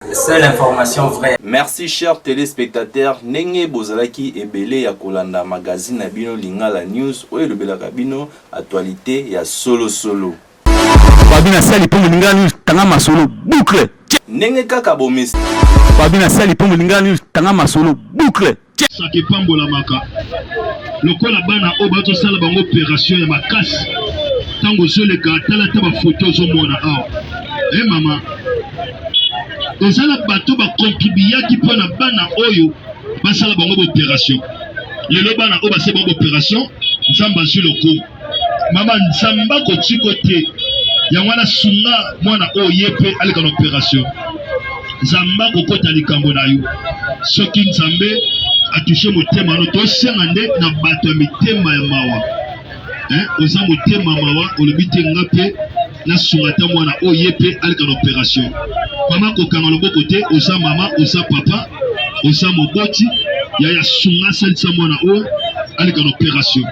Seule information vraie. Merci chers telespectateurs ndenge bozalaki ebele ya kolanda magazine na bino Lingala News oyo elobelaka bino actualite ya solo solo. Babi na sali pombo lingala news tanga masolo boucle. Ndenge kaka bomis. Babi na sali pombo lingala news tanga masolo boucle. Saka epambolamaka lokola bana oyo bazosala bango operation ya makasi ntango ozoleka tala ata bafoto ozomona awa e mama eza na bato bakontribuyaki mpo na bana oyo basala bango baoperation lelo bana oyo basala bango baoperation nzambe azwi lokumu mama nzambe akotiko te yango wana sunga mwana oyo ye mpe aleka na operation nzambe akokota likambo na yo soki nzambe atushe motema no tosenga nde na bato ya mitema ya mawa eh, oza motema mawa olobi te nga mpe nasunga ata mwana oyo ye mpe aleka na operation mama kokanga loboko te oza mama oza papa oza moboti yaya sunga salisa mwana oyo aleka na operation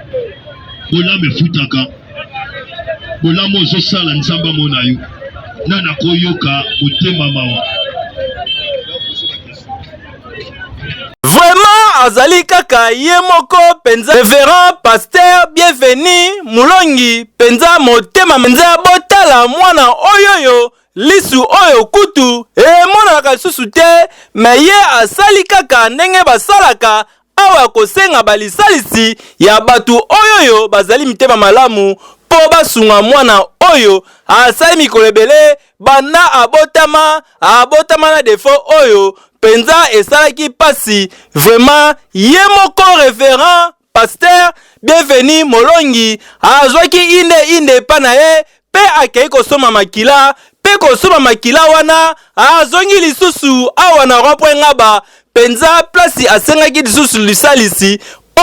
bolamu efutaka bolamu ozosala nzambe amona yo nani akoyoka motema mawa Vraiment azali kaka ye moko penza reverend pasteur bienvenu mulongi penza motema penza botala mwana oyoyo lisu oyo kutu emonanaka lisusu te me ye asali kaka ndenge basalaka awa kosenga balisalisi ya bato oyoyo bazali mitema malamu mpo basunga mwana oyo asali mikolo ebele banda abotama abotama na defo oyo mpenza esalaki mpasi vraiment ye moko reverend pasteur bienvenu molongi azwaki inde inde epa na ye mpe akei kosomba makila mpe kosomba makila wana azongi lisusu awa na rond-point ngaba mpenza plasi asengaki lisusu lisalisi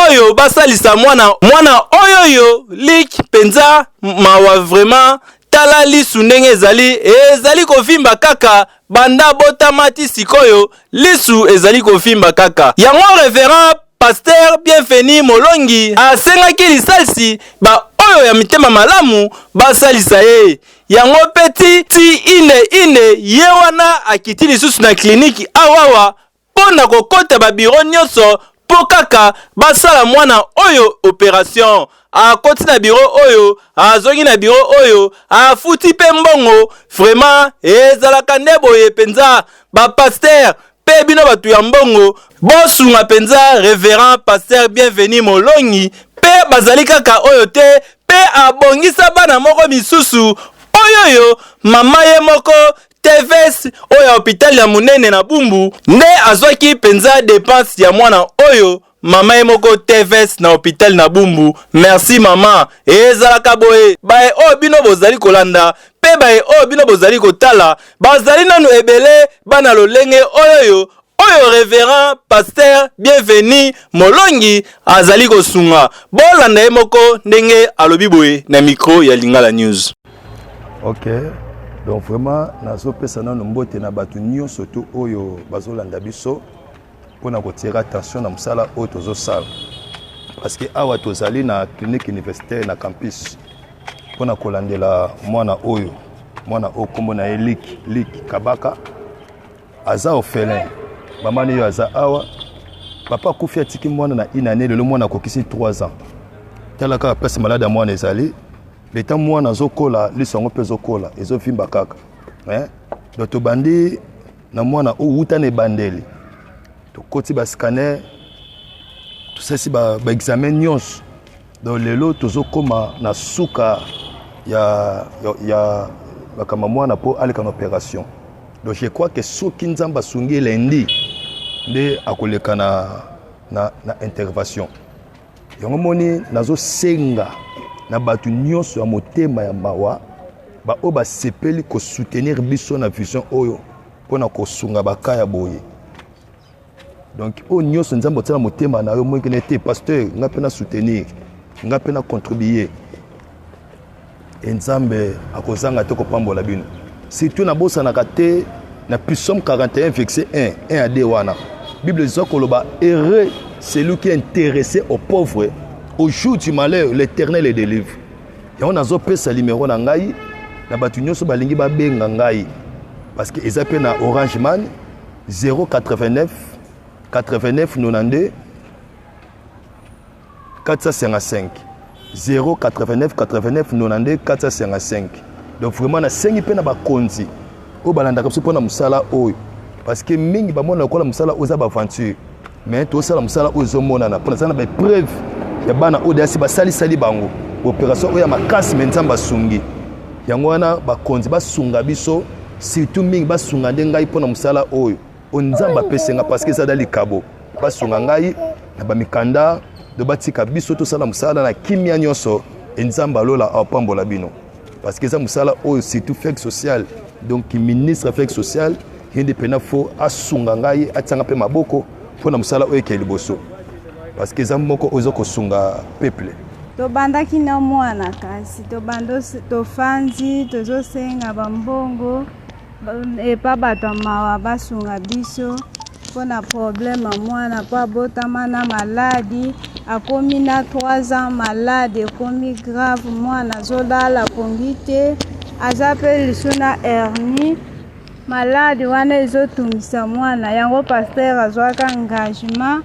oyo basalisa mwana mwana oyoyo lik mpenza mawa vraiment tala lisu ndenge ezali ezali kovimba kaka banda botama ti sikoyo lisu ezali kovimba kaka yango reverend Pasteur Bienvenu Molongi asengaki lisalisi ba oyo ya mitema malamu basalisa ye yango mpe ti ti ine ine ye wana akiti lisusu na kliniki awawa mpo na kokota babiro nyonso mpo kaka basala mwana oyo operation. Akoti na biro oyo, azongi na biro oyo, afuti mpe mbongo. Vraiment ezalaka nde boye mpenza ba pasteur mpe bino bato ya mbongo bosunga mpenza reverend pasteur bienvenu molongi mpe bazali kaka oyo te mpe abongisa bana moko misusu oyoyo mama ye moko tvs oyo ya hôpital ya monene na bumbu nde azwaki mpenza depense ya mwana oyo mama ye moko tvs na hôpital na bumbu merci mama ezalaka boye baye oyo bino bozali kolanda mpe baye oyo bino bozali kotala bazali nanu ebele bana lolenge oyoyo oyo reverend pasteur bienvenu molongi azali kosunga bolanda ye moko ndenge alobi boye na micro ya lingala news Ok, donc vraiment nazopesa nano mbote na bato nyonso tu oyo bazolanda biso mpo na kotirer attention na mosala oyo tozosala parce que awa tozali na clinique universitaire na campus mpo na kolandela mwana oyo mwana oyo nkombo na ye lik lik kabaka aza orphelin mama na yo aza awa papa akufi atiki mwana na une année lelo mwana akokisi 3 ans tala kaka place malade ya mwana ezali leta mwana azokola liso yango mpe ezokola ezovimba kaka eh? donc tobandi na mwana oyo wuta na ebandeli tokoti bascanner tosalisi baexamen ba nyonso donc lelo tozokóma na suka ya, ya, ya makambo mwana mpo aleka na opération donc je crois que soki nzambe asungi lundi nde akoleka na, na, na intervention yango moni nazosenga na bato nyonso ya motema ya mawa baoyo basepeli kosoutenir biso na vision oyo mpo na kosunga baka ya boye donc oyo nyonso nzambe otia na motema na yo moyekene te pasteur nga mpe na soutenir nga mpe na contribuer e nzambe akozanga te kopambola bino surtout nabosanaka te na psaume 41 verset 1 1 à 2 wana bible eza koloba heureux celui qui est intéressé aux pauvres au jour du malheur l'éternel est délivre yango nazopesa limero na ngai na bato nyonso balingi babenga ngai Parce que eza mpe na Orange Man 089 89 92 455, 089 89 92 455. Donc vraiment nasengi mpe na bakonzi oyo balandaka biso mpona mosala oyo, parce que mingi bamona lokola mosala oyo eza baaventure, mais tosala mosala oyo ezomonana mpona eza na baépreuve ya bana oyo dayasi basalisali bango opération oyo ya makasi, mais Nzambe asungi. Yango wana bakonzi basunga biso, surtout mingi basunga nde ngai mpona mosala oyo oyo Nzambe apesi nga, parce que eza da likabo. Basunga ngai na bamikanda do, batika biso tosala mosala na kimia nyonso e Nzambe alola apambola bino, parce que eza mosala oyo surtout affaires sociales. Donc ministre affaires sociales, ye nde mpena fo asunga ngai, atianga mpe maboko mpona mosala oyo ekee liboso, parce que eza moko oyo eza kosunga peuple. Tobandaki na mwana, kasi tobanda, tofandi, tozosenga bambongo epa bato ya mawa basunga biso mpona problème ya mwana, mpo abotama na maladie, akomi na 3 ans, maladie ekomi grave. Mwana azolala pongi te, aza mpe lisu na hernie. Maladie wana ezotungisa mwana. Yango pasteur azwaka engagement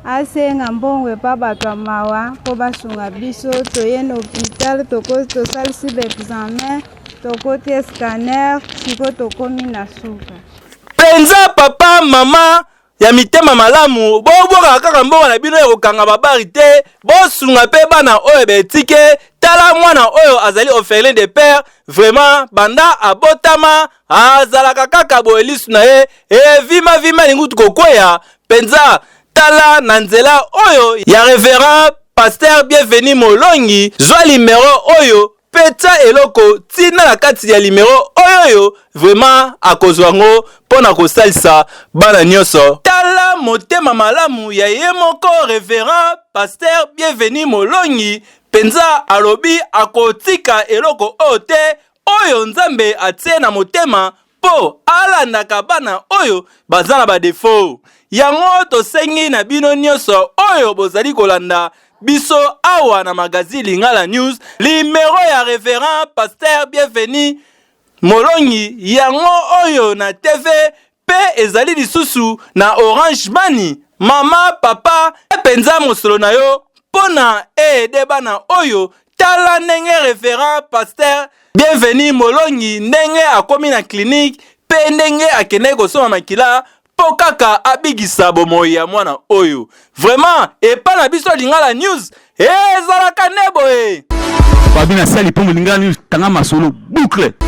asenga mbongo epa bato ya mawa mpo basunga biso. Toye na hôpital, tosalisi baexamen, tokoti scanner, sikoyo tokomi na suka. Mpenza papa, mama ya mitema malamu, bobwakaka kaka mbongo na bino ya kokanga babari te, bosunga mpe bana oyo betike. Tala mwana oyo azali orphelin de père. Vraiment, banda abotama azalaka kaka boye, lisu na ye evimavima, elingi kutu kokweya mpenza. Tala na nzela oyo ya révérend pasteur Bienvenu Molongi, zwa limero oyo mpe tia eloko ntina na kati ya limero oyo oyo vraiment akozwa yango mpo na kosalisa bana nyonso. Tala motema malamu ya ye moko révérend pasteur Bienvenu Molongi. Mpenza alobi akotika eloko oyo te oyo Nzambe atie na motema mpo alandaka bana oyo baza na badéfauts. Yango tosengi na bino nyonso oyo bozali kolanda biso awa na magazine Lingala News, limero ya révérend pasteur Bienvenu Molongi yango oyo na TV, mpe ezali lisusu na Orange Money. Mama, papa, mpenza mosolo na yo mpo na aider bana oyo. Tala ndenge révérend pasteur Bienvenu Molongi, ndenge akomi na clinique mpe ndenge akendeki kosomba makila mpo kaka abikisa bomoi ya mwana oyo. Vraiment, epa na biso Lingala News ezalaka nde boye. Babi na sali mpo Lingala News tanga masolo boucle.